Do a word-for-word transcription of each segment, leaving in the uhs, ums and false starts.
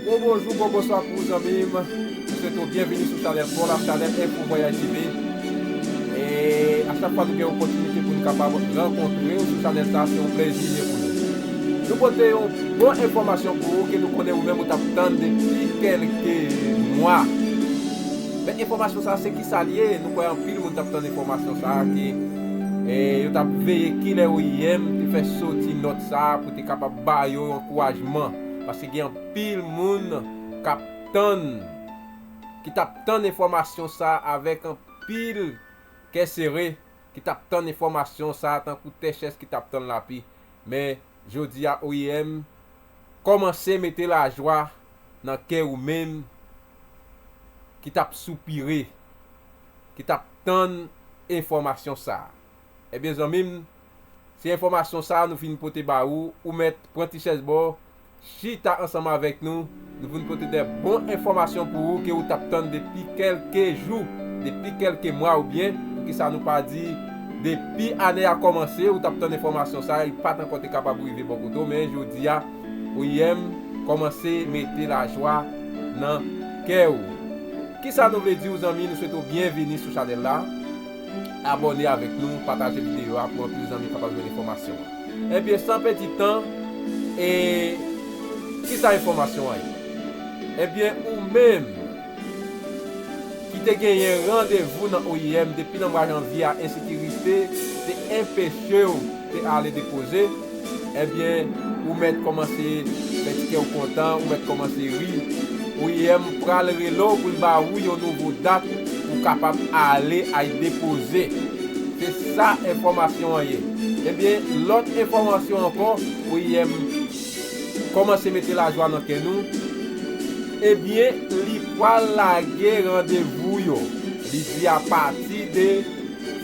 Bon bonjou, bon bonswa pou ou zanmi m. Mwen swete w byenvini sou chanèl pa w la, chanèl Info Voyage T V. E a chak fwa nou gen opòtinite pou nou kapab rankontre w sou chanèl sa, se yon plezi li ye pou nou. Nou pote yon bon enfòmasyon pou ou ke nou konnen ou menm ou t ap tann depi kèlke mwa. Men enfòmasyon sa se kisa l ye? Nou kwè anpil moun t ap tann enfòmasyon sa ke e, yo t ap veye kilè O I M te fè soti nòt sa pou te kapab ba yo yon ankourajman. Paske gen anpil moun k ap tann, ki t ap tann enfòmasyon sa avèk anpil kè sere, ki t ap tann enfòmasyon sa tankou tè chèz ki t ap tann lapli. Men jodi a O I M kòmanse mete lajwa nan kè ou menm ki t ap soupire, ki t ap tann enfòmasyon sa. Ebyen zanmi m, se enfòmasyon sa nou vin pote ba ou, ou mèt pran ti chèz ba w, chita ansanm avèk nou, nou vin pote de bon enfòmasyon pou ou ke ou t ap tann depi kèlke jou, depi kèlke mwa oubyen, poukisa nou pa di, depi ane a kòmanse, ou t ap tann enfòmasyon sa, li pa t ankò te kapab rive bò kote w, men jodi a, O I M kòmanse mete lajwa nan kè w. Kisa nou vle di w zanmi, nou swete w byenvini sou chanèl la. Abòne avèk nou, pataje videyo a pou anpil zanmi kapab jwenn enfòmasyon an. Ebyen, san pèdi tan, e kisa enfòmasyon an ye? Ebyen, ou menm ki te genyen randevou nan O I M depi nan mwa janvye a, ensekirite te enpeche w te ale depoze, ebyen, ou mèt kòmanse fè ti kè w kontan, ou mèt kòmanse ri. O I M pral rele w pou l ba ou yon nouvo dat pou w kapab ale ay depoze. Se sa enfòmasyon an ye. Ebyen, lòt enfòmasyon ankò, O I M kòmanse mete lajwa nan kè nou. Ebyen, li pral lage randevou yo. Li di apati de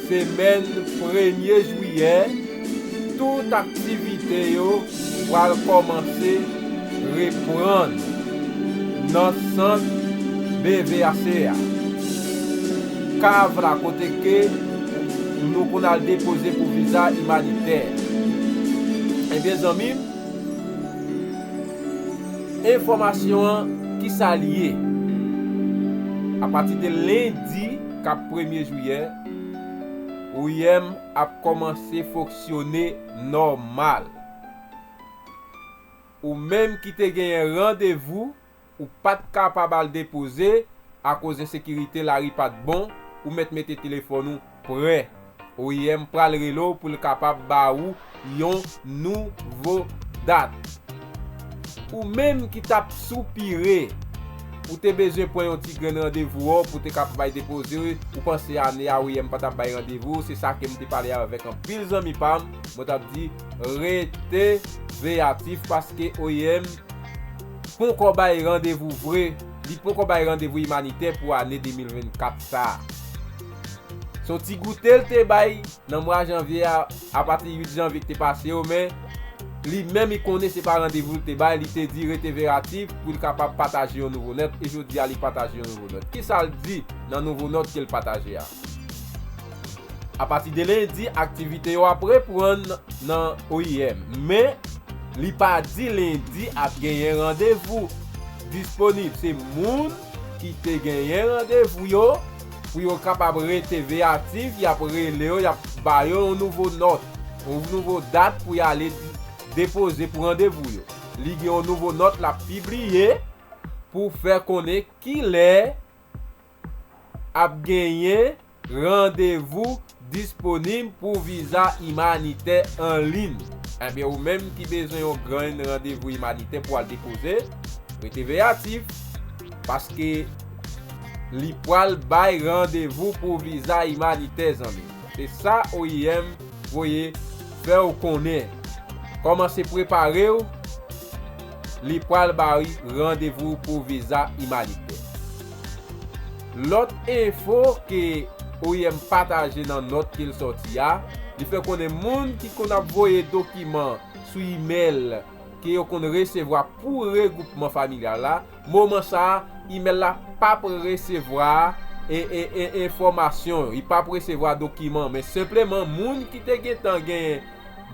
semèn premye jiyè, tout aktivite yo pral kòmanse reprann nan sant B V A C a. Kav la kote ke nou konn al depoze pou viza imanitè. Ebyen, zanmi m, enfòmasyon an, kisa l ye? Apati de lendi k ap premye jiyè, O I M ap kòmanse fonksyone nòmal. Ou menm ki te genyen randevou, ou pa t kapab al depoze akoz ensekirite, lari pa t bon, ou mèt mete telefòn ou prè. O I M pral rele w pou l kapab ba ou yon nouvo dat. Ou menm ki t ap soupire, ou te bezwen pran yon ti grenn randevou w pou te kapab bay depoze, ou panse ane a O I M pa t ap bay randevou, se sa ke m te pale avèk anpil zanmi pa m, mwen t ap di, rete veyatif paske O I M poko bay randevou vre, li poko bay randevou imanitè pou ane de mil vennkat sa a. Se yon ti goute l te bay nan mwa janvye a, apati uit janvye ki te pase yo, men li menm li konnen se pa randevou l te bay, li te di rete veyatif pou l kapab pataje yon nouvo nòt, e jodi a li pataje yon nouvo nòt. Kisa l di nan nouvo nòt ke l pataje a? Apati de lendi, aktivite yo ap reprann nan O I M, men li pa di lendi ap genyen randevou disponib. Se moun ki te genyen randevou yo, pou yo kapab rete veyatif, y ap rele yo, y ap ba yo yon nouvo nòt, yon nouvo dat pou y ale depoze pou randevou yo. Li gen yon nouvo nòt l ap pibliye pou fè konnen kilè ap genyen randevou disponib pou viza imanitè an liy. Ebyen, ou menm ki bezwen yon grenn randevou imanitè pou al depoze, rete veyatif, paske li pral bay randevou pou viza imanitè, zanmi. Se sa O I M voye fè w konnen. Kòmanse prepare w, li pral bay randevou pou viza imanitè. Lòt enfo ke O I M pataje nan nòt ke l sòti a, li fè konnen moun ki konn ap voye dokiman sou imèl ke yo konn resevwa pou regwoupman familyal la, moman sa a, imèl la p ap resevwa e, e, e, enfòmasyon, li p ap resevwa dokiman, men senpleman moun ki te gentan gen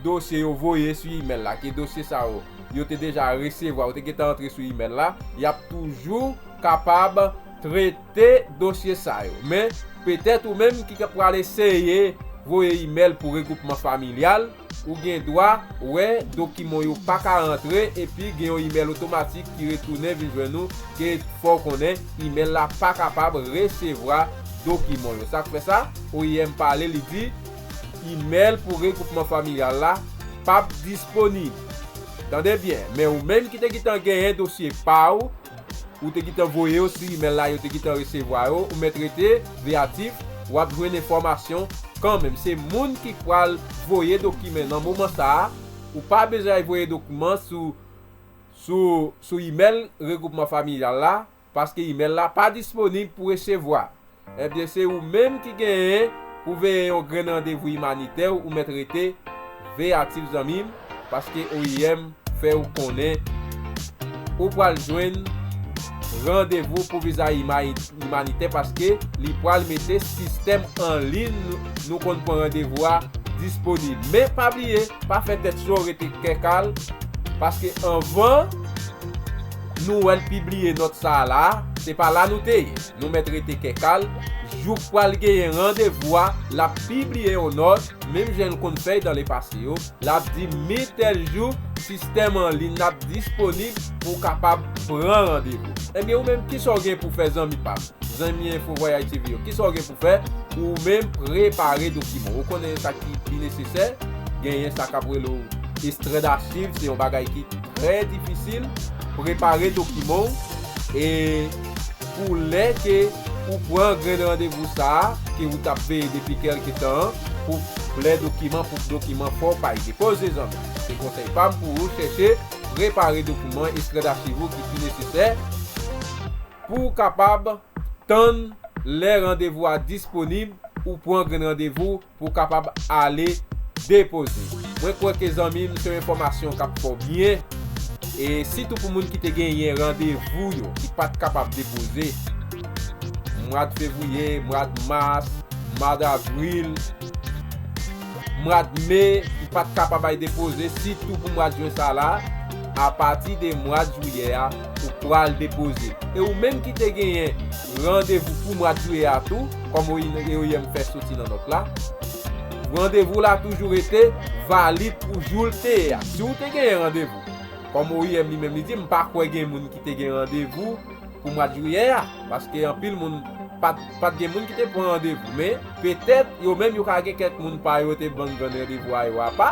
dosye yo voye sou imèl la, ke dosye sa yo, yo te deja resevwa, yo te gentan antre sou imèl la, y ap toujou kapab trete dosye sa yo. Men, petèt ou menm ki pral eseye voye imèl pou regwoupman familyal, ou gen dwa wè dokiman yo pa ka rantre epi gen yon imèl otomatik ki retounen vin jwenn ou ke fè w konnen imèl la pa kapab resevwa dokiman yo. Sa k fè sa, O I M pale, li di, imèl pou regwoupman familyal la p ap disponib. Tande byen, men ou menm ki te gentan genyen dosye pa w, ou te gentan voye yo sou imèl la, yo te gentan resevwa yo, ou mèt rete veyatif, w ap jwenn enfòmasyon kanmenm. Se moun ki pral voye dokiman nan moman sa a, ou pa bezwen al voye dokiman sou, sou, sou imèl regwoupman familyal la, paske imèl la pa disponib pou resevwa. Ebyen, se ou menm ki genyen pou veye yon grenn randevou imanitè, ou mèt rete veyatif, zanmi m, paske O I M fè w konnen ou pral jwenn randevou pou viza ima-, imanitè, paske li pral mete sistèm an liy nou, nou konn pran randevou a disponib. Men pa bliye, pa fè tèt cho, rete kè kal, paske anvan nou wè l pibliye nòt sa a la, se pa la nou te ye. Nou mèt rete kè kal, jou k pral genyen randevou a, l ap pibliye yon nòt, menm jan l konn fè dan lepase yo, l ap di mi tèl jou, sistèm an liy n ap disponib pou w kapab pran randevou. Ebyen, ou menm, kisa w gen pou fè, zanmi pa m? Zanmi Enfo Vwayaj T V yo, kisa w gen pou fè? Ou menm prepare dokiman. Ou konnen sa ki pi nesesè, genyen sa k ap rele w ekstrè dachiv, se yon bagay ki trè difisil. Prepare dokiman w, e pou lè ke ou pran grenn randevou sa a, ke ou t ap veye depi kèlke tan an, pou lè dokiman, pou dokiman fè w pa depoze, zanmi. Se konsèy pa m pou ou, chèche prepare dokiman, ekstrè dachiv ou ki pi nesesè, pou w kapab tann lè randevou a disponib, ou pran grenn randevou pou w kapab ale depoze. Mwen kwè ke, zanmi m, se yon enfòmasyon k ap fè w byen, e sitou pou moun ki te genyen randevou yo, ki pa t kapab depoze. Mwa fevriye, mwa mas, mwa avril, mwa me, ou pa t kapab al depoze, sitou pou mwa jen sa la, apati de mwa jiyè a, ou pral depoze. E ou menm ki te genyen randevou pou mwa jiyè a tou, kòm O I M fè soti nan nòt la, randevou la toujou rete valid pou jou l te ye a. Si w te genyen randevou, kòm O I M li menm li di, m pa kwè gen moun ki te gen randevou pou mwa jiyè a, paske anpil moun pa t, pa t gen moun ki te pran randevou, men petèt yo menm yo ka gen kèk moun pa yo te ban grenn randevou a yo apa,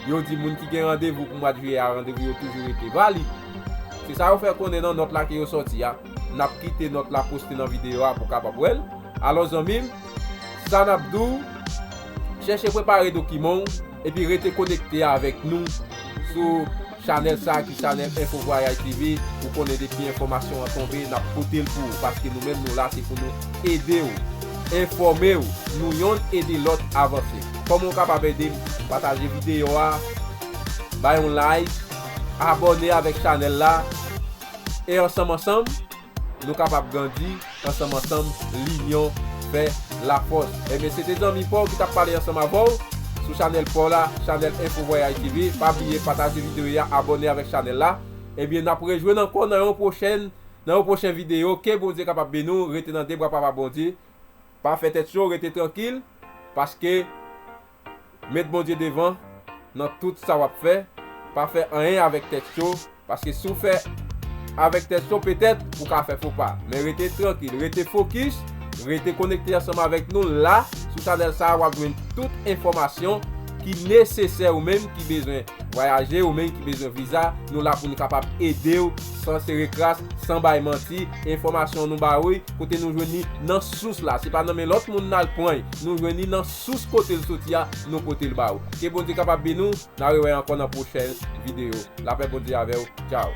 yo di moun ki gen randevou pou mwa jiyè a, randevou yo toujou rete valid. Se sa yo fè konnen nan nòt la ke yo sòti a. N ap kite nòt la poste nan videyo a pou w kapab wè l. Alò, zanmi m, sa n ap di w, chèche prepare dokiman w, epi rete konekte avèk nou sou chanèl sa a ki chanèl Enfo Vwayaj T V. Ou konnen depi enfòmasyon an tonbe, n ap pote l pou ou, paske nou menm nou la, se pou nou ede w, enfòme w, nou yonn ede lòt avanse. Kòman w kapab ede m? Pataje videyo a, bay yon like, abòne avèk chanèl la, e ansanm ansanm, nou kapab grandi ansanm ansanm, linyon fè lafòs. Ebyen, se te zanmi pa w ki t ap pale ansanm avè w sou chanèl pa w la, chanèl Enfo Vwayaj T V. Pa bliye pataje videyo a, abòne avèk chanèl la. Ebyen, n ap rejwenn ankò nan yon pwochèn, nan yon pwochen videyo. Ke Bondye kapab beni w, rete nan de bra Papa Bondye. Pa fè tèt cho, rete trankil, paske met Bondye devan nan tout sa w ap fè. Pa fè anyen avèk tèt cho, paske si w fè avèk tèt cho, petèt ou ka fè fo pa. Men rete trankil, rete fokis, rete konekte ansanm avèk nou la sou chanèl sa a, w ap jwenn tout enfòmasyon ki nesesè, ou menm ki bezwen vwayaje, ou menm ki bezwen viza, nou la pou nou kapab ede w san sere kras, san bay manti. Enfòmasyon nou ba ou, kote nou jwenn li nan sous la. Se pa nan men lòt moun n al pran l. Nou jwenn li nan sous kote l soti a, nou pote l ba ou. Ke Bondye kapab beni w. N a rewè ankò nan pwochèn videyo. Lapè Bondye avè w. Tchaw.